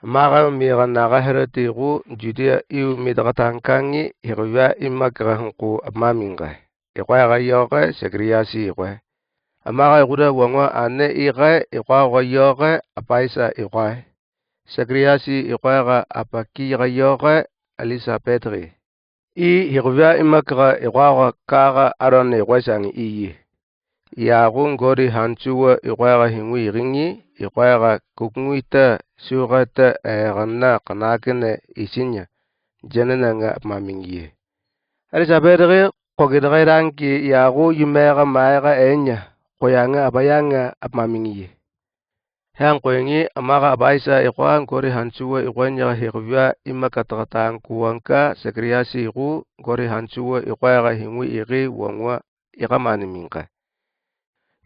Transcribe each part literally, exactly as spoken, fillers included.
Amaqai miiqan naqa Herod iqu Judia iu miitaqataankangi hiqwia imakera hunqu apamaaminqa. Iqwaiqa yooqe Sakariasi iqwe. Amaqai iqura wangwa ane iqai iqwaqoqa yooqe abaisa iqwai. Sakariasi iqwaiqa abaki iqai yooqe Elisabetki. Ii hiqwia imakera iqwaqoqa kaaqa Aron iqwe sangi ii. Iaqu ngori hanjuwa iqwaiqa hingwi iqingi, iqwaiqa kukungwi ta suuqa ta eqanna kanakine isinya, janana nga apamaamingiye. Elisabetki qokitakairaangki iaqu yumeqa maiqa enya, qoyanga abayanga apamaamingiye. Hiang qoyngi amaqai abaisa iqwa ngori hanjuwa iqwennyira hiqwia imakataqataankuwangka Sakariasi iqu ngori hanjuwa iqwaiqa hingwi iqi wangwa iqamaaniminqa.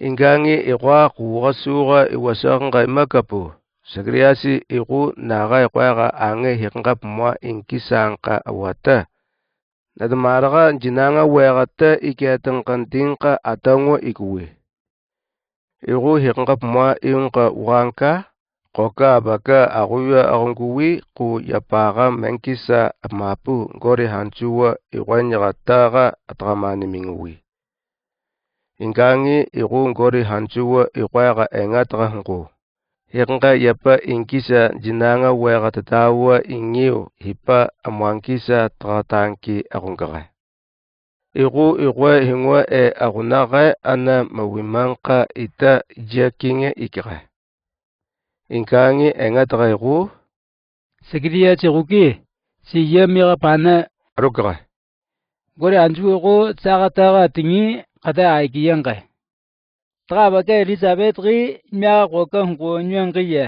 Ingkaangi iqwa quuqa suuqa iwasaqnqa imakapu, Sakariasi iqu naqa iqwaiqa angi hiqnqapmwa ingkisaanqa awata. Nadamaaraqa jinanga weeqa ta iketanqantinqa atongo ikuwi. Iqu hiqnqapmwa iwnqa ukaanka, qoka abaka aquya akunkuwi qu yapaqa mengkisa apamaapu ngori hanjuwa iqwennyira taqa ataqamaaniminguwi. Ingkaangi iqu ngori hanjuwa iqwaiqa engataka hunqu. Hiqnqa yapa ingkisa jinanga weeqa tatawa ingiu hipa amwangkisa taqataanki akunkaka. Iqu iqwe hingwa e akunaqai ana mawimanqa ita jakinge ikaka. Ingkaangi engataka iqu. Sakariasi kuki, si yamiqa pana. Arukaka. Ngori hanjuwa iqu saqa taqa tingi kata aikiyanqai. Taqa abaka Elisabetki nyimaka qoka hunqu nyuwangiya.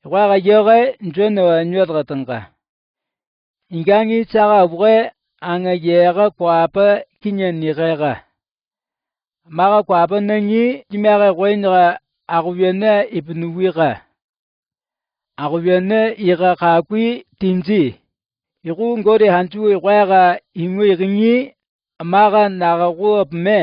Iqwaiqa yooqe Juwan wa nyuwatakatnqa. Ingkaangi saqa abuqai anga yeeqa kwaapa kinya niqaiqa. Amaqai kwaapa nangi nyimaka iqwennyira aquyana ipnuwiqa. Aquyana iqa kaakwi tinji. Iqu ngori hanjuwa iqwaiqa hingwi iqingi amaqai naqa quwa pme.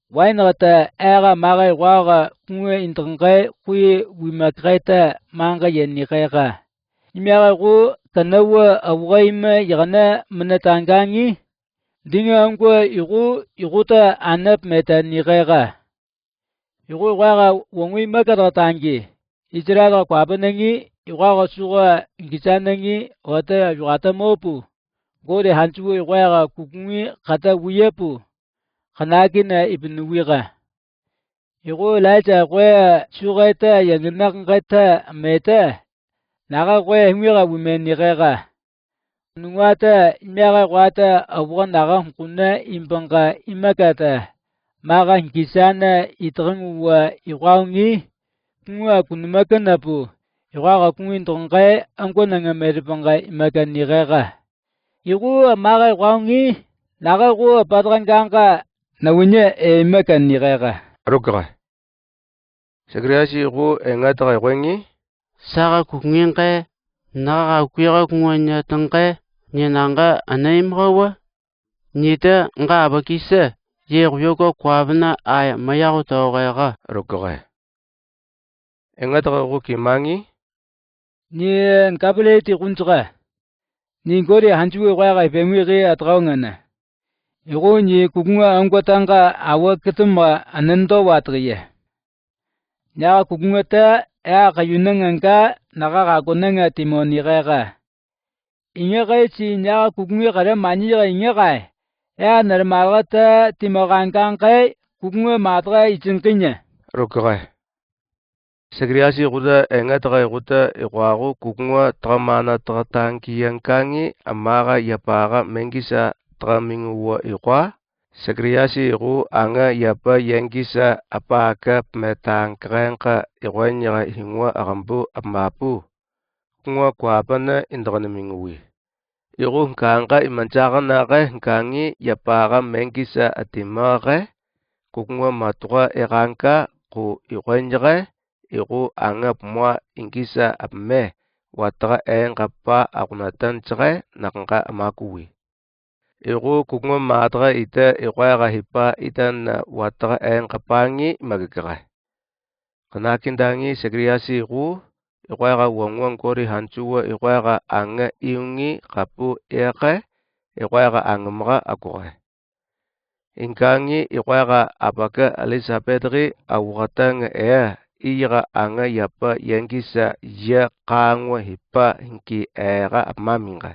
Wain kata aqa amaqai iqwaqoqa kunga intiqnqai kui wimakaqai ta mangaya niqaiqa. Nyimaka iqu kanawa abuqai ima iqana mnataankangi. Dinga angkowa iqu iqta ana pmeta niqaiqa. Iqu iqwaiqa wangwi makataqataanki. Israel kwaapa nangi iqwaqoqa suuqa ngkisaanangi wata yukata moopu. Ngori hanjuwa iqwaiqa kukungwi kata wiyapu. Kanakina ipnuwiqa. Iqu Elaija iqwe suuqa ta yanginaqnqai ta meta. Naqa iqwe hingwi ka wime niqaiqa. Nungwata nyimaka iqwata abuqa naqa hunquna imbanqa imakata. Maka ngkisaana itiqanguwa iqwaungi. Kunga kunmakanapu. Iqwaqoqa kunga intiqnqai angkonanga merbanqa imaka niqaiqa. Iqu amaka iqwaungi. Naqa iqu pataqankanqa nawinya e imaka niqaiqa. Arukaka. Sakariasi iqu engataka iqwengi. Saqa kukunginqai, naqa kaakwiqa kunga nyatanqai, nyenanqa ana imkawa. Nita nqa abakisa, ye kuyoka kwaapana aya mayaqu toqaiqa. Arukaka. Engataka iqu kimangi. Ni ngapaleti kunjaka. Ni ngori hanjuwa iqwaiqa ipemwi ki atqaungana. Iqu ni kukunga angkotanqa awa kitmqa anando watikiya. Naqa kukunga ta e kayunanga ngka naqa kakonanga timo niqaiqa. Ingakai si naqa kukunga kara manyika ingakai. E narmaaraka ta timo kaankankai kukunga maataka ijinkinya. Arukaka. Sakariasi iqta engataka iqta iqwaqo kukunga taqamaanataqataankiyankangi amaka yapaqa mengkisa taqaminguwa iqwa. Sakariasi iqu anga yapa yangkisa apaaka pmetaankaenqa iqwennyira hingwa akambu apmaapu. Kukunga kwaapana intiqanminguwi. Iqu ngkaanqa imanjaqanaqai ngkaangi yapaqa mengkisa atimaqai. Kukunga matuqa eqaanka qu iqwennyaqai. Iqu anga pmwa ingkisa apme. Wattaka enqapa akunatan jaqai naknqa amakuwi. Iqu kukunga maataka ita iqwaiqa hipa itanna wattaka enqapangi makikaka. Kanaakintangi Sakariasi iqu iqwaiqa wangwa gori hanjuwa iqwaiqa aŋa iungi qapu eke, iqwaiqa aŋamra akure. Iŋgang'i iqwaiqa apaka Elisabetri awrataŋa ea, ira aŋa yapa yaŋkisa ya kaŋwa hipa hiŋgi aera apmamiŋga.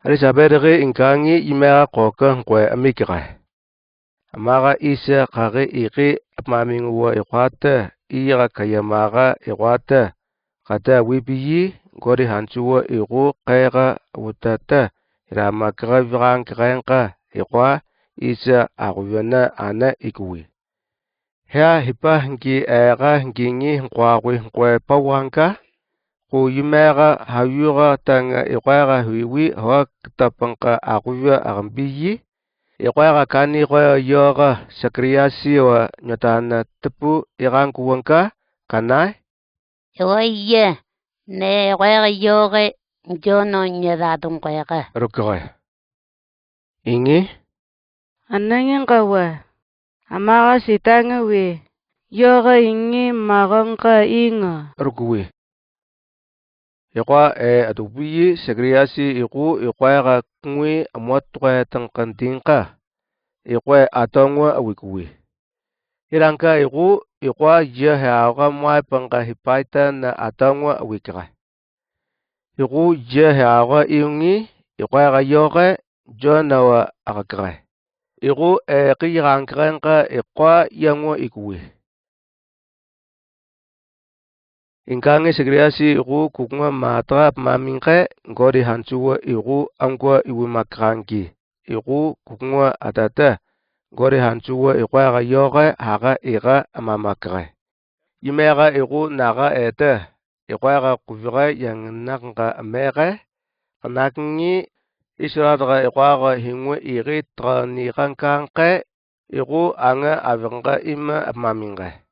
Elisabetri iŋgang'i yimera koka hiŋkwe amikira. Amara isa kari iri apmamiŋ wa iqwata, ira kayamara iqwata, kata wipiyi, gori hanjuwa iqu kera wutata, ira makira wiraŋ kereŋka, iqwa, isa aruwana ana ikuwi. Hea hipa hiŋgi aera hiŋgiŋi hiŋkwawi hiŋkwe pawaŋka, ku yimera hayura taŋa iqwaira hiwi hawak tapaŋka aruwa arambiyi, iqwaira kani iqwaira yora Sakariasi wa nyotana tapu iraŋ kuwaŋka, kanai. Iwa iya, ne iqwaira yora Jon nyotaduŋ iqwaira. Rukira. Iŋi. Anaŋi ŋawa. Amara sitaŋa wi. Yora iŋi maroŋka iŋa. Rukuwi. Iqwa e atupiyi Sakariasi iqu iqwaira kuŋwi amwat tuqe taŋkandiŋka. Iqwe ataŋwa awikuwi. Iraŋka iqu, iqwa ya he aura mwapaŋka hipaita na ataŋwa awikira. Iqu ya he aura iungi, iqwaira yora, Jon awa akakira. Iqu e kiraŋ kereŋka iqwa yaŋwa ikuwi. Iŋgang'i Sakariasi iqu kukuŋa matara apmamiŋka, gori hanjuwa iqu aŋkwa iwi makiraŋki. Iqu kukuŋa atata, gori hanjuwa iqwaira yora hara ira amamakira. Yimera iqu nara eta, iqwaira kuwira yaŋanakŋa ameka, kanakiŋi isiratra iqwaira hiŋwa iri tarani kaŋkaŋka, iqu aŋa awirŋa ima apmamiŋka.